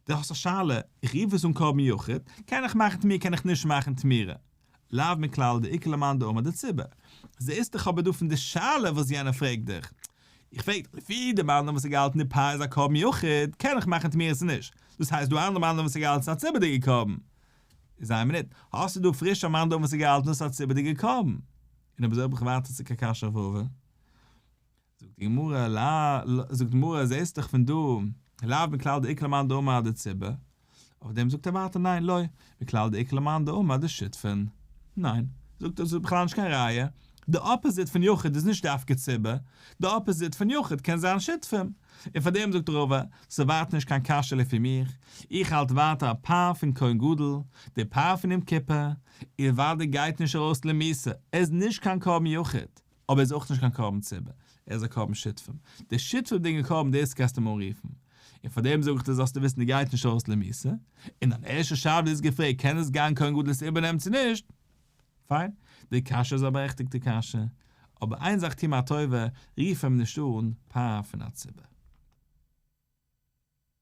דו האסט א שאלה, איך רוף עס אן קרבן יחיד, קען איך מאכן תמורה קען איך נישט מאכן תמורה? לאו מכלל דאיכא למאן דאמר דציבור. זעסט דאך אבער דא פון די שאלה וואס יענער פרעגט דיך. איך פרעג דיך, לפי די מאן דאמר וואס האט געהאלטן די פר איז א קרבן יחיד, קען איך מאכן תמורה צו נישט? דאס הייסט דא אנדערע מאן דאמר וואס האט געהאלטן ס'איז א ציבור'דיגע קרבן. איז איין מינוט, האסטו דא פריש א מאן דאמר וואס האט געהאלטן דאס איז א ציבור'דיגע קרבן? און אויב אזוי האב איך ווייטער צו קיין קשיא אויף רבא. זאגט די גמרא, לא, זאגט די גמרא, זעסט דאך פון דא, לאו מכלל דאיכא למאן דאמר דציבור, אויף דעם זאגט ער ווייטער ניין, לא, מכלל דאיכא למאן דאמר דשותפין, ניין, זאגט ער, עס איז בכלל נישט קיין ראיה, די opposite פון יחיד איז נישט דווקא ציבור, די opposite פון יחיד קען זיין שותפים, און פאר דעם זאגט רבא, ס'איז ווייטער נישט קיין קשיא לפי מיך, איך האלט ווייטער א פר פון כהן גדול, די פר פון יום כיפור, אוודאי גייט נישט ארויס למיתה, ער איז נישט קיין קרבן יחיד, אבער ער איז אויך נישט קיין קרבן ציבור, ער איז א קרבן שותפים, די שותפים'דיגע קרבן דאס קענסטו אים אנרופן, און פאר דעם זאג איך דיר זאלסטו וויסן די גייט נישט ארויס למיתה, און דיין ערשטע שאלה איז געפרעגט קען עס גיין כהן גדול עס איבערנעמען צו נישט, פיין, די קשיא איז א בארעכטיגטע קשיא, אבער איין זאך טו מיר א טובה, רוף אים נישט אן פר פון א ציבור.